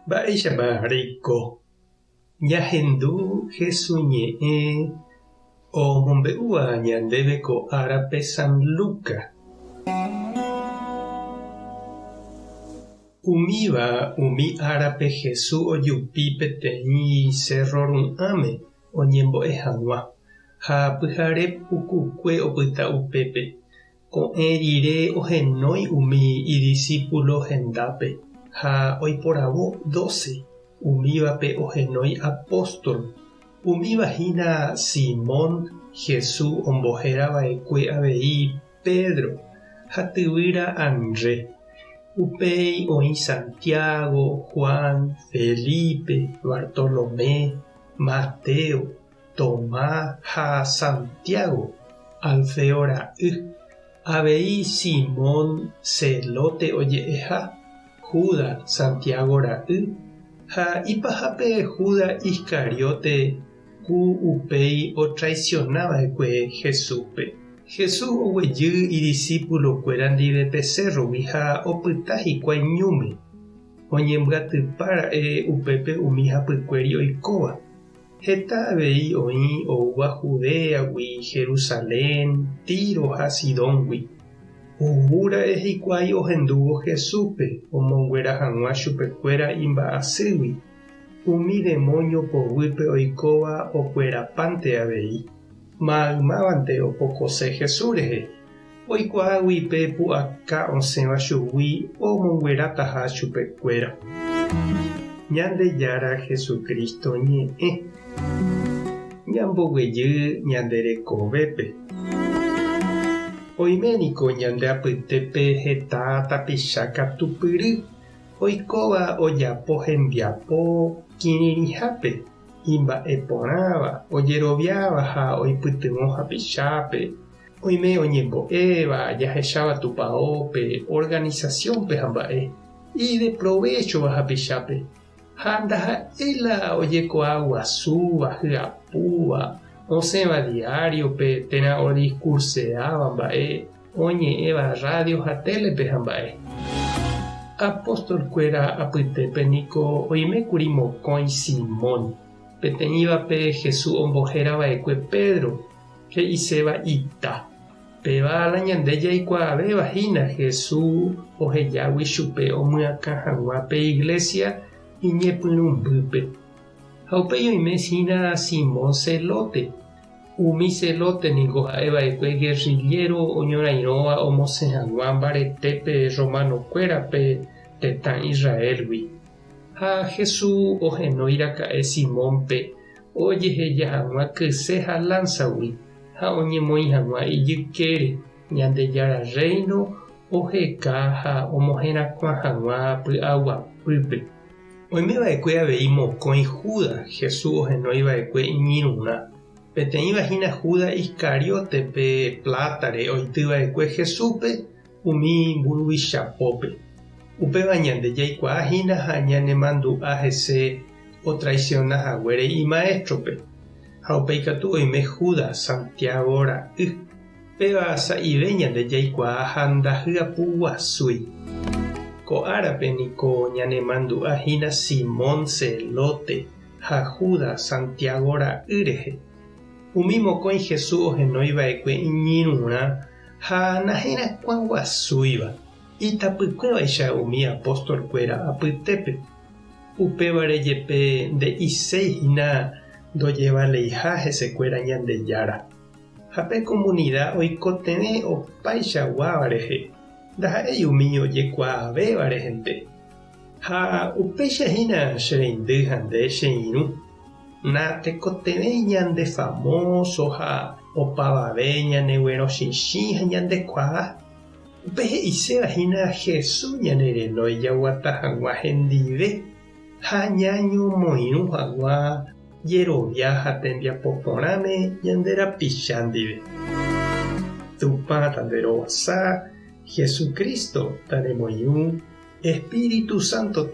Mba'éichapa reiko? Ñahendu Hesu ñe'ẽ omombe'úva ñandéve ko árape San Luca. Umíva umi árape Hesu ojupi peteĩ sérro ru'ãme oñembo'e hag̃ua, ha pyhare pukukue opyta upépe. Ko'ẽ rire ohenói umi idisípulo hendápe ha oiporavo dóse, umívape ohenói apóstol. Umíva hína Simón, Jesús ombohéra va'ekue avei Pedro, ha tyvýra André. Upéi oĩ Santiago, Juan, Felipe, Bartolomé, Mateo, Tomás ha Santiago, Alfeo ra'y. Avei Simón Zelote oje'eha, Judas, Santiago ra'y, ha ipahápe Judas Iscariote ku upéi otraisiona va'ekue Jesúspe. Jesús oguejy idisípulokuéra ndive pe sérrogui ha opyta hikuái ñúme. Oñembyatypa ra'e upépe umi hapykuéri oikóva. Heta avei oĩ oúva Judéagui, Jerusalén, Tiro ha Sidóngui. Ou ra'e hikuái ohendúvo Jesúspe omonguera hag̃ua chupekuéra imba'asýgui. Umi demóño poguýpe oikóva okuerapánte avei. Maymávante opokose Jesús rehe, oikuaágui pe pu'aka osẽva chugui omonguerataha chupekuéra. Ñandejára Jesucristo ñe'ẽ. Ñamboguejy ñande rekovépe. Oime niko ñande apytépe heta tapicha katupyry oikóva ojapo hembiapo kirirĩhápe, imba'e porãva, ojeroviáva ha oipytyvõ hapichápe. Oime oñembo'éva, jahecháva tupaópe, organisasiónpe ha mba'e, ideprovéchova hapichápe, ha ndaha'éi la ojekuaa guasúva, hyapúva, osẽva diáriope térã odiskurseáva mba'e, oñe'ẽva rrádio ha télepe ha mba'e. Apostolkuéra apytépe niko oimékuri mokõi Simón, peteĩvape Jesús ombohéra va'ekue Pedro, He'iséva ita. Péva la ñande jaikuaavéva hína Jesús ohejágui chupe omyakã hag̃ua pe iglésia iñepyrũmbýpe. Ha upéi oime hína Simón Zelote. Umi Zelote ningo ha'e va'ekue gerrilléro oñorairõva omosẽ hag̃ua mbaretépe romanokuérape tetã Israélgui. Ha Jesús ohenói raka'e Simónpe ojeheja hag̃ua kyse ha lánsagui ha oñemoĩ hag̃ua ijykére, Ñandejára Rréino oheka ha omoherakuã hag̃ua py'aguapýpe. Oime va'ekue avei mokõi Judas Jesús ohenói va'ekue iñirũrã. Peteĩva hína Judas Iscariote pe plátare oity va'ekue Jesúspe umi mburuvicha pópe. Upéva ñande jaikuaa hína ha ñanemandu'a hese otraisiona haguére imaéstrope. Ha upéi katu oime Judas, Santiago ra'y. Péva sa'ive ñande jaikuaa ha ndahyapuguasúi. Ko árape niko ñanemandu'a hína Simón Zelote ha Judas, Santiago ra'y rehe. Umi mokõi Jesús ohenói va'ekue iñirũrã ha naherakuãguasúiva, itapykuévaicha umi apóstol-kuéra apytépe. Upévare jepe nde'iséi hína ndojevaleiha hesekuéra Ñandejára. Ha pe komunida oikotevẽ opaichaguáva rehe, ndaha'éi umi ojekuaavéva rehente. Ha upéicha hína che reindy ha nde che irũ. Natekotevẽi ñandefamóso ha opavave ñaneguerõchichĩ ha ñandekuaa. Upe he'iséva hína Jesús ñanerenói jaguata hag̃ua hendive ha ñañomoirũ hag̃ua jerovia ha tembiapo porãme ñande rapicha ndive. Tupã tanderovasa, Jesucristo tanemoirũ, Espíritu Santo